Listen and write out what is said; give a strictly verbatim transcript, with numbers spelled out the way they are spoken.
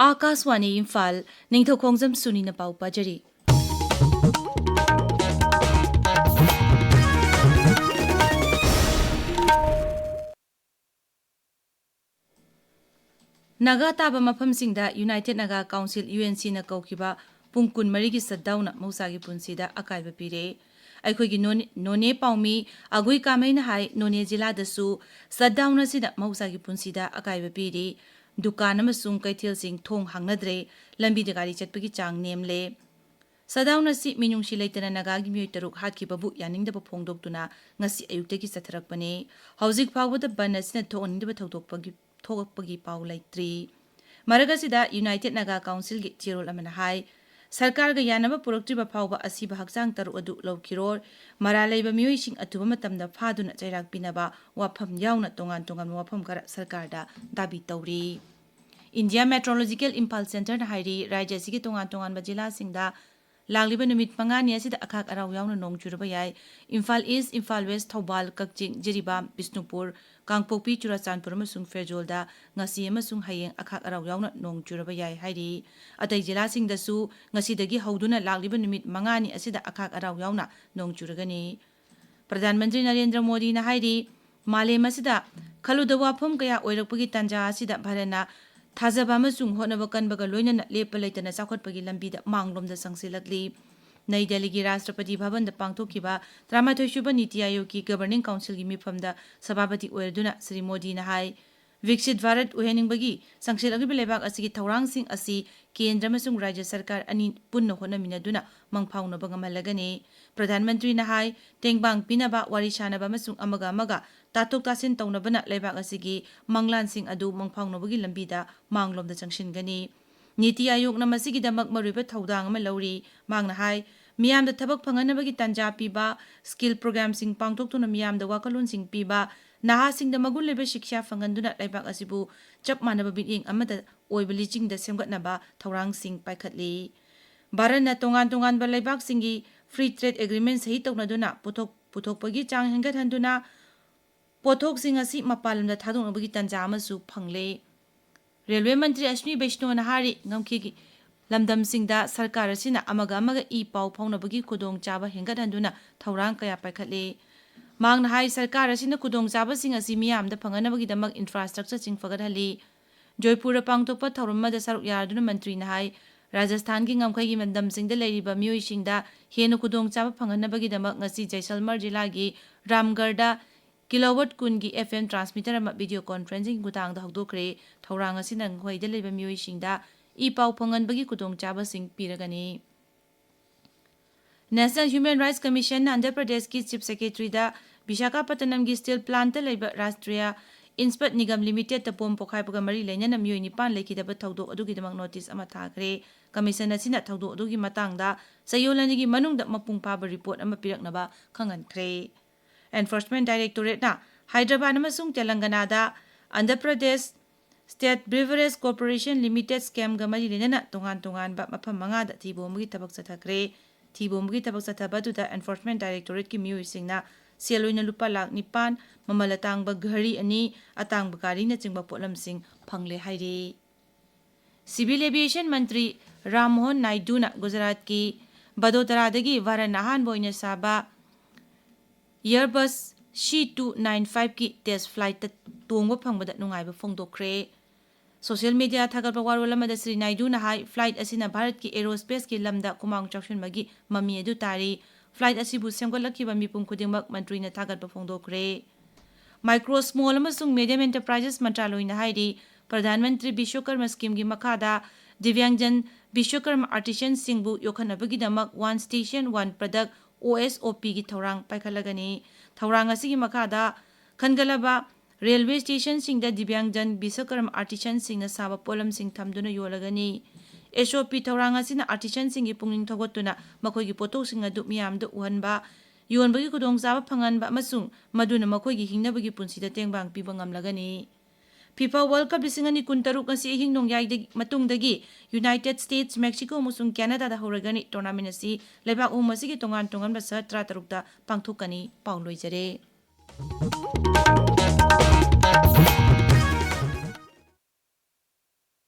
ꯑꯥꯀꯥꯁꯋꯥꯅꯤ ꯏꯝꯐꯥꯜ, ꯅꯤꯡꯊꯧꯈꯣꯡꯖꯝ ꯁꯨꯅꯤꯅ ꯄꯥꯎ ꯄꯥꯖꯔꯤ꯫ ꯅꯥꯒꯥ ꯇꯥꯕ ꯃꯐꯝꯁꯤꯡꯗ United Naga Council, U N C ꯅ ꯀꯧꯈꯤꯕ ꯄꯨꯡ ꯀꯨꯟꯃꯔꯤꯒꯤ shutdown ꯅ ꯃꯍꯧꯁꯥꯒꯤ ꯄꯨꯟꯁꯤꯗ ꯑꯀꯥꯏꯕ ꯄꯤꯔꯦ꯫ ꯑꯩꯈꯣꯏꯒꯤ ꯅꯣꯅꯦ, ꯅꯣꯅꯦ ꯄꯥꯎꯃꯤ ꯑꯒꯨꯏ ꯀꯥꯃꯩꯅ ꯍꯥꯏ, ꯅꯣꯅꯦ ꯖꯤꯂꯥꯗꯁꯨ shutdown ꯑꯁꯤꯅ ꯃꯍꯧꯁꯥꯒꯤ ꯄꯨꯟꯁꯤꯗ ꯑꯀꯥꯏꯕ ꯄꯤꯔꯤ꯫ ꯗꯨꯀꯥꯟ ꯑꯃꯁꯨꯡ ꯀꯩꯊꯦꯜꯁꯤꯡ ꯊꯣꯡ ꯍꯥꯡꯅꯗ꯭ꯔꯦ, ꯂꯝꯕꯤꯗ ꯒꯥꯔꯤ ꯆꯠꯄꯒꯤ ꯆꯥꯡ ꯅꯦꯝꯂꯦ꯫ Shutdown ꯑꯁꯤ ꯃꯤꯅꯨꯡꯁꯤ ꯂꯩꯇꯅ ꯅꯥꯒꯥꯒꯤ ꯃꯤꯑꯣꯏ ꯇꯔꯨꯛ ꯍꯥꯠꯈꯤꯕꯕꯨ ꯌꯥꯅꯤꯡꯗꯕ ꯐꯣꯡꯗꯣꯛꯇꯨꯅ ꯉꯁꯤ ꯑꯌꯨꯛꯇꯒꯤ ꯆꯠꯊꯔꯛꯄꯅꯤ꯫ ꯍꯧꯖꯤꯛ ꯐꯥꯎꯕꯗ ꯕꯟ ꯑꯁꯤꯅ ꯊꯣꯛꯍꯟꯅꯤꯡꯗꯕ ꯊꯧꯗꯣꯛꯄꯒꯤ, ꯊꯣꯛꯂꯛꯄꯒꯤ ꯄꯥꯎ ꯂꯩꯇ꯭ꯔꯤ꯫ ꯃꯔꯛ ꯑꯁꯤꯗ United Naga Council ꯒꯤ ꯆꯦꯔꯣꯜ ꯑꯃꯅ ꯍꯥꯏ, ꯁꯔꯀꯥꯔꯒ ꯌꯥꯅꯕ ꯄꯨꯔꯛꯇ꯭ꯔꯤꯕ ꯐꯥꯎꯕ ꯑꯁꯤꯕ ꯍꯛꯆꯥꯡ ꯇꯔꯨꯛ ꯑꯗꯨ ꯂꯧꯈꯤꯔꯣꯏ꯫ ꯃꯔꯥꯜ ꯂꯩꯕ ꯃꯤꯑꯣꯏꯁꯤꯡ ꯑꯊꯨꯕ ꯃꯇꯝꯗ ꯐꯥꯗꯨꯅ ꯆꯩꯔꯥꯛ ꯄꯤꯅꯕ ꯋꯥꯐꯝ ꯌꯥꯎꯅ ꯇꯣꯉꯥꯟ ꯇꯣꯉꯥꯟꯕ ꯋꯥꯐꯝ ꯈꯔ ꯁꯔꯀꯥꯔꯗ ꯗꯥꯕꯤ ꯇꯧꯔꯤ꯫ India Meteorological Imphal Centre ꯅ ꯍꯥꯏꯔꯤ, ꯔꯥꯖ꯭ꯌ ꯑꯁꯤꯒꯤ ꯇꯣꯉꯥꯟ ꯇꯣꯉꯥꯟꯕ ꯖꯤꯂꯥꯁꯤꯡꯗ ꯂꯥꯛꯂꯤꯕ ꯅꯨꯃꯤꯠ ꯃꯉꯥꯅꯤ ꯑꯁꯤꯗ ꯑꯈꯥꯛ ꯑꯔꯥꯎ ꯌꯥꯎꯅ ꯅꯣꯡ ꯆꯨꯔꯕ ꯌꯥꯏ꯫ ꯏꯝꯐꯥꯜ ꯏꯁ꯭ꯠ, ꯏꯝꯐꯥꯜ ꯋꯦꯁ꯭ꯠ, ꯊꯧꯕꯥꯜ, ꯀꯛꯆꯤꯡ, ꯖꯤꯔꯤꯕꯥꯝ, ꯕꯤꯁꯅꯨꯄꯨꯔ, ꯀꯥꯡꯄꯣꯛꯄꯤ, ꯆꯨꯔꯥꯆꯥꯟꯄꯨꯔ ꯑꯃꯁꯨꯡ ꯐꯦꯔꯖꯣꯜꯗ ꯉꯁꯤ ꯑꯃꯁꯨꯡ ꯍꯌꯦꯡ ꯑꯈꯥꯛ ꯑꯔꯥꯎ ꯌꯥꯎꯅ ꯅꯣꯡ ꯆꯨꯔꯕ ꯌꯥꯏ ꯍꯥꯏꯔꯤ꯫ ꯑꯇꯩ ꯖꯤꯂꯥꯁꯤꯡꯗꯁꯨ ꯉꯁꯤꯗꯒꯤ ꯍꯧꯗꯨꯅ ꯂꯥꯛꯂꯤꯕ ꯅꯨꯃꯤꯠ ꯃꯉꯥꯅꯤ ꯑꯁꯤꯗ ꯑꯈꯥꯛ ꯑꯔꯥꯎ ꯌꯥꯎꯅ ꯅꯣꯡ ꯆꯨꯔꯒꯅꯤ꯫ ꯄ꯭ꯔꯙꯥꯟ ꯃꯟꯇ꯭ꯔꯤ ꯅꯔꯦꯟꯗ꯭ꯔ ꯃꯣꯗꯤꯅ ꯍꯥꯏꯔꯤ, ꯃꯥꯂꯦꯝ ꯑꯁꯤꯗ ꯈꯜꯂꯨꯗꯕ ꯋꯥꯐꯝ ꯀꯌꯥ ꯑꯣꯏꯔꯛꯄꯒꯤ ꯇꯥꯟꯖꯥ ꯑꯁꯤꯗ ꯚꯥꯔꯠꯅ ꯊꯥꯖꯕ ꯑꯃꯁꯨꯡ ꯍꯣꯠꯅꯕ ꯀꯟꯕꯒ ꯂꯣꯏꯅꯅ ꯂꯦꯞꯄ ꯂꯩꯇꯅ ꯆꯥꯎꯈꯠꯄꯒꯤ ꯂꯝꯕꯤꯗ ꯃꯥꯡꯂꯣꯝꯗ ꯆꯪꯁꯤꯜꯂꯛꯂꯤ꯫ ꯅꯩ ꯗꯦꯜꯂꯤꯒꯤ ꯔꯥꯁꯇ꯭ꯔꯄꯇꯤ ꯚꯕꯟꯗ ꯄꯥꯡꯊꯣꯛꯈꯤꯕ ꯇꯔꯥꯃꯥꯊꯣꯏ ꯁꯨꯕ ꯅꯤꯇꯤ ꯑꯥꯌꯣꯒꯀꯤ governing council ꯒꯤ ꯃꯤꯐꯝꯗ ꯁꯚꯥꯄꯇꯤ ꯑꯣꯏꯔꯗꯨꯅ ꯁ꯭ꯔꯤ ꯃꯣꯗꯤꯅ ꯍꯥꯏ, ꯕꯤꯛꯁꯤꯠ ꯚꯥꯔꯠ ꯑꯣꯏꯍꯟꯅꯤꯡꯕꯒꯤ ꯆꯪꯁꯤꯜꯂꯛꯂꯤꯕ ꯂꯩꯕꯥꯛ ꯑꯁꯤꯒꯤ ꯊꯧꯔꯥꯡꯁꯤꯡ ꯑꯁꯤ ꯀꯦꯟꯗ꯭ꯔ ꯑꯃꯁꯨꯡ ꯔꯥꯖ꯭ꯌ ꯁꯔꯀꯥꯔ ꯑꯅꯤ ꯄꯨꯟꯅ ꯍꯣꯠꯅꯃꯤꯟꯅꯗꯨꯅ ꯃꯪ ꯐꯥꯎꯅꯕ ꯉꯝꯍꯜꯂꯒꯅꯤ꯫ ꯄ꯭ꯔꯙꯥꯟ ꯃꯟꯇ꯭ꯔꯤꯅ ꯍꯥꯏ, ꯇꯦꯡꯕꯥꯡ ꯄꯤꯅꯕ, ꯋꯥꯔꯤ ꯁꯥꯅꯕ ꯑꯃꯁꯨꯡ ꯑꯃꯒ ꯑꯃꯒ ꯇꯥꯊꯣꯛ ꯇꯥꯁꯤꯟ ꯇꯧꯅꯕꯅ ꯂꯩꯕꯥꯛ ꯑꯁꯤꯒꯤ ꯃꯪꯂꯥꯟꯁꯤꯡ ꯑꯗꯨ ꯃꯪ ꯐꯥꯎꯅꯕꯒꯤ ꯂꯝꯕꯤꯗ ꯃꯥꯡꯂꯣꯝꯗ ꯆꯪꯁꯤꯟꯒꯅꯤ꯫ ꯅꯤꯇꯤ ꯑꯥꯌꯣꯒꯅ ꯃꯁꯤꯒꯤꯗꯃꯛ ꯃꯔꯨꯑꯣꯏꯕ ꯊꯧꯗꯥꯡ ꯑꯃ ꯂꯧꯔꯤ꯫ ꯃꯍꯥꯛꯅ ꯍꯥꯏ, ꯃꯤꯌꯥꯝꯗ ꯊꯕꯛ ꯐꯪꯍꯟꯅꯕꯒꯤ ꯇꯥꯟꯖꯥ ꯄꯤꯕ, skill program ꯁꯤꯡ ꯄꯥꯡꯊꯣꯛꯇꯨꯅ ꯃꯤꯌꯥꯝꯗ ꯋꯥꯈꯜꯂꯣꯟꯁꯤꯡ ꯄꯤꯕ, ꯅꯍꯥꯁꯤꯡꯗ ꯃꯒꯨꯟ ꯂꯩꯕ ꯁꯤꯛꯁꯥ ꯐꯪꯍꯟꯗꯨꯅ ꯂꯩꯕꯥꯛ ꯑꯁꯤꯕꯨ ꯆꯞ ꯃꯥꯟꯅꯕ ꯃꯤꯠꯌꯦꯡ ꯑꯃꯗ ꯑꯣꯏꯕ ꯂꯤꯆꯤꯡꯗ ꯁꯦꯝꯒꯠꯅꯕ ꯊꯧꯔꯥꯡꯁꯤꯡ ꯄꯥꯏꯈꯠꯂꯤ꯫ ꯚꯥꯔꯠꯅ ꯇꯣꯉꯥꯟ ꯇꯣꯉꯥꯟꯕ ꯂꯩꯕꯥꯛꯁꯤꯡꯒꯤ free trade agreement ꯁꯍꯤ ꯇꯧꯅꯗꯨꯅ ꯄꯨꯊꯣꯛ-, ꯄꯨꯊꯣꯛꯄꯒꯤ ꯆꯥꯡ ꯍꯦꯟꯒꯠꯍꯟꯗꯨꯅ ꯄꯣꯠꯊꯣꯛꯁꯤꯡ ꯑꯁꯤ ꯃꯄꯥꯟ ꯂꯝꯗ ꯊꯥꯗꯣꯛꯅꯕꯒꯤ ꯇꯥꯟꯖꯥ ꯑꯃꯁꯨ ꯐꯪꯂꯦ꯫ ꯔꯦꯜꯋꯦ ꯃꯟꯇ꯭ꯔꯤ ꯑꯁ꯭ꯋꯤꯅꯤ ꯕꯩꯁꯅꯣꯅ ꯍꯥꯏꯔꯤ, ꯉꯝꯈꯩꯒꯤ ꯂꯝꯗꯝꯁꯤꯡꯗ ꯁꯔꯀꯥꯔ ꯑꯁꯤꯅ ꯑꯃꯒ ꯑꯃꯒ ꯏ ꯄꯥꯎ ꯐꯥꯎꯅꯕꯒꯤ ꯈꯨꯗꯣꯡꯆꯥꯕ ꯍꯦꯟꯒꯠꯍꯟꯗꯨꯅ ꯊꯧꯔꯥꯡ ꯀꯌꯥ ꯄꯥꯏꯈꯠꯂꯤ꯫ ꯃꯍꯥꯛꯅ ꯍꯥꯏ, ꯁꯔꯀꯥꯔ ꯑꯁꯤꯅ ꯈꯨꯗꯣꯡꯆꯥꯕꯁꯤꯡ ꯑꯁꯤ ꯃꯤꯌꯥꯝꯗ ꯐꯪꯍꯟꯅꯕꯒꯤꯗꯃꯛ ꯏꯟꯐ꯭ꯔꯥꯁ꯭ꯇ꯭ꯔꯛꯆꯔꯁꯤꯡ ꯐꯒꯠꯍꯜꯂꯤ꯫ ꯖꯣꯏꯄꯨꯔꯗ ꯄꯥꯡꯊꯣꯛꯄ ꯊꯧꯔꯝ ꯑꯃꯗ ꯁꯔꯨꯛ ꯌꯥꯗꯨꯅ ꯃꯟꯇ꯭ꯔꯤꯅ ꯍꯥꯏ, ꯔꯥꯖꯁꯊꯥꯟꯒꯤ ꯉꯝꯈꯩꯒꯤ ꯂꯝꯗꯝꯁꯤꯡꯗ ꯂꯩꯔꯤꯕ ꯃꯤꯑꯣꯏꯁꯤꯡꯗ ꯍꯦꯟꯅ ꯈꯨꯗꯣꯡꯆꯥꯕ ꯐꯪꯍꯟꯅꯕꯒꯤꯗꯃꯛ ꯉꯁꯤ ꯖꯩꯁꯜꯃꯔ ꯖꯤꯂꯥꯒꯤ ꯔꯥꯝꯒꯔꯗ ꯀꯤꯂꯣꯋꯥꯠ ꯀꯨꯟꯒꯤ F M transmitter ꯑꯃ video conferencing ꯈꯨꯊꯥꯡꯗ ꯍꯧꯗꯣꯛꯈ꯭ꯔꯦ꯫ ꯊꯧꯔꯥꯡ ꯑꯁꯤꯅ ꯉꯝꯈꯩꯗ ꯂꯩꯕ ꯃꯤꯑꯣꯏꯁꯤꯡꯗ ꯏ ꯄꯥꯎ ꯐꯪꯍꯟꯕꯒꯤ ꯈꯨꯗꯣꯡꯆꯥꯕꯁꯤꯡ ꯄꯤꯔꯒꯅꯤ꯫ National Human Rights Commission ꯅ ꯑꯟꯙ꯭ꯔ ꯄ꯭ꯔꯗꯦꯁꯀꯤ Chief Secretary ꯗ ꯕꯤꯁꯥꯈꯥꯄꯠꯇꯅꯝꯒꯤ steel plant ꯇ ꯂꯩꯕ ꯔꯥꯁꯇ꯭ꯔꯤꯌꯥ ꯏꯟꯁꯄꯠ ꯅꯤꯒꯝ ꯂꯤꯃꯤꯇꯦꯗꯇ ꯕꯣꯝ ꯄꯣꯈꯥꯏꯕꯒ ꯃꯔꯤ ꯂꯩꯅꯅ ꯃꯤꯑꯣꯏ ꯅꯤꯄꯥꯟ ꯂꯩꯈꯤꯗꯕ ꯊꯧꯗꯣꯛ ꯑꯗꯨꯒꯤꯗꯃꯛ notice ꯑꯃ ꯊꯥꯈ꯭ꯔꯦ꯫ Commission ꯑꯁꯤꯅ ꯊꯧꯗꯣꯛ ꯑꯗꯨꯒꯤ ꯃꯇꯥꯡꯗ ꯆꯌꯣꯜ ꯑꯅꯤꯒꯤ ꯃꯅꯨꯡꯗ ꯃꯄꯨꯡ ꯐꯥꯕ report ꯑꯃ ꯄꯤꯔꯛꯅꯕ ꯈꯪꯍꯟꯈ꯭ꯔꯦ꯫ Enforcement Directorate ꯅ ꯍꯥꯏꯗ꯭ꯔꯕꯥꯗ ꯑꯃꯁꯨꯡ ꯇꯦꯂꯪꯒꯅꯥꯗ Andhra Pradesh State Breweries Corporation Limited scam ꯒ ꯃꯔꯤ ꯂꯩꯅꯅ ꯇꯣꯉꯥꯟ ꯇꯣꯉꯥꯟꯕ ꯃꯐꯝ ꯃꯉꯥꯗ ꯊꯤꯕꯣꯝꯕꯒꯤ ꯊꯕꯛ ꯆꯠꯊꯈ꯭ꯔꯦ꯫ ꯊꯤꯕꯣꯝꯕꯒꯤ ꯊꯕꯛ ꯆꯠꯊꯕ ꯑꯗꯨꯗ Enforcement Directorate ꯀꯤ ꯃꯤꯑꯣꯏꯁꯤꯡꯅ ꯁꯦꯜ ꯑꯣꯏꯅ ꯂꯨꯄꯥ ꯂꯥꯈ ꯅꯤꯄꯥꯟ, ꯃꯃꯜ ꯑꯇꯥꯡꯕ ꯘꯔꯤ ꯑꯅꯤ, ꯑꯇꯥꯡꯕ ꯒꯥꯔꯤꯅꯆꯤꯡꯕ ꯄꯣꯠꯂꯝꯁꯤꯡ ꯐꯪꯂꯦ ꯍꯥꯏꯔꯤ꯫ Civil Aviation ꯃꯟꯇ꯭ꯔꯤ ꯔꯥꯝ ꯃꯣꯍꯟ ꯅꯥꯏꯗꯨꯅ ꯒꯨꯖꯔꯥꯠꯀꯤ ꯕꯗꯣꯗꯔꯥꯗꯒꯤ ꯚꯥꯔꯠꯅ ꯑꯍꯥꯟꯕ ꯑꯣꯏꯅ ꯁꯥꯕ Airbus C two nine five ꯀꯤ test flight ꯇ ꯇꯣꯡꯕ ꯐꯪꯕꯗ ꯅꯨꯡꯉꯥꯏꯕ ꯐꯣꯡꯗꯣꯛꯈ꯭ꯔꯦ꯫ Social media ꯊꯥꯒꯠꯄ ꯋꯥꯔꯣꯜ ꯑꯃꯗ ꯁ꯭ꯔꯤ ꯅꯥꯏꯗꯨꯅ ꯍꯥꯏ, flight ꯑꯁꯤꯅ ꯚꯥꯔꯠꯀꯤ aerospace ꯀꯤ ꯂꯝꯗ ꯈꯨꯃꯥꯡ ꯆꯥꯎꯁꯤꯟꯕꯒꯤ ꯃꯃꯤ ꯑꯗꯨ ꯇꯥꯔꯤ꯫ Flight ꯑꯁꯤꯕꯨ ꯁꯦꯝꯒꯠꯂꯛꯈꯤꯕ ꯃꯤꯄꯨꯝ ꯈꯨꯗꯤꯡꯃꯛ ꯃꯟꯇ꯭ꯔꯤꯅ ꯊꯥꯒꯠꯄ ꯐꯣꯡꯗꯣꯛꯈ꯭ꯔꯦ꯫ Micro, Small ꯑꯃꯁꯨꯡ Medium Enterprises ꯃꯟꯇ꯭ꯔꯥꯂꯣꯏꯅ ꯍꯥꯏꯔꯤ, ꯄ꯭ꯔꯙꯥꯟ ꯃꯟꯇ꯭ꯔꯤ ꯕꯤꯁ꯭ꯋꯀꯔꯃ scheme ꯒꯤ ꯃꯈꯥꯗ ꯗꯤꯕ꯭ꯌꯥꯡꯖꯟ ꯕꯤꯁ꯭ꯋꯀꯔꯃ artisan ꯁꯤꯡꯕꯨ ꯌꯣꯛꯈꯠꯅꯕꯒꯤꯗꯃꯛ One Station One Product, O S O P ꯒꯤ ꯊꯧꯔꯥꯡ ꯄꯥꯏꯈꯠꯂꯒꯅꯤ꯫ ꯊꯧꯔꯥꯡ ꯑꯁꯤꯒꯤ ꯃꯈꯥꯗ ꯈꯟꯒꯠꯂꯕ railway station ꯁꯤꯡꯗ ꯗꯤꯕ꯭ꯌꯥꯡꯖꯟ ꯕꯤꯁ꯭ꯋꯀꯔꯃ artisan ꯁꯤꯡꯅ ꯁꯥꯕ ꯄꯣꯠꯂꯝꯁꯤꯡ ꯊꯝꯗꯨꯅ ꯌꯣꯜꯂꯒꯅꯤ꯫ S O P ꯊꯧꯔꯥꯡ ꯑꯁꯤꯅ artisan ꯁꯤꯡꯒꯤ ꯄꯨꯛꯅꯤꯡ ꯊꯧꯒꯠꯇꯨꯅ ꯃꯈꯣꯏꯒꯤ ꯄꯣꯠꯊꯣꯛꯁꯤꯡ ꯑꯗꯨ ꯃꯤꯌꯥꯝꯗ ꯎꯍꯟꯕ, ꯌꯣꯟꯕꯒꯤ ꯈꯨꯗꯣꯡꯆꯥꯕ ꯐꯪꯍꯟꯕ ꯑꯃꯁꯨꯡ ꯃꯗꯨꯅ ꯃꯈꯣꯏꯒꯤ ꯍꯤꯡꯅꯕꯒꯤ ꯄꯨꯟꯁꯤꯗ ꯇꯦꯡꯕꯥꯡ ꯄꯤꯕ ꯉꯝꯂꯒꯅꯤ꯫ FIFA World Cup ꯂꯤꯁꯤꯡ ꯑꯅꯤ ꯀꯨꯟꯇꯔꯨꯛ ꯉꯁꯤ ꯑꯍꯤꯡ ꯅꯣꯡꯌꯥꯏꯗꯒꯤ ꯃꯇꯨꯡꯗꯒꯤ United States, Mexico ꯑꯃꯁꯨꯡ Canada ꯗ ꯍꯧꯔꯒꯅꯤ꯫ Tournament ꯑꯁꯤ ꯂꯩꯕꯥꯛ ꯑꯍꯨꯝ ꯑꯁꯤꯒꯤ ꯇꯣꯉꯥꯟ ꯇꯣꯉꯥꯟꯕ ꯁꯍꯔ ꯇꯔꯥꯇꯔꯨꯛꯇ ꯄꯥꯡꯊꯣꯛꯀꯅꯤ꯫ ꯄꯥꯎ ꯂꯣꯏꯖꯔꯦ꯫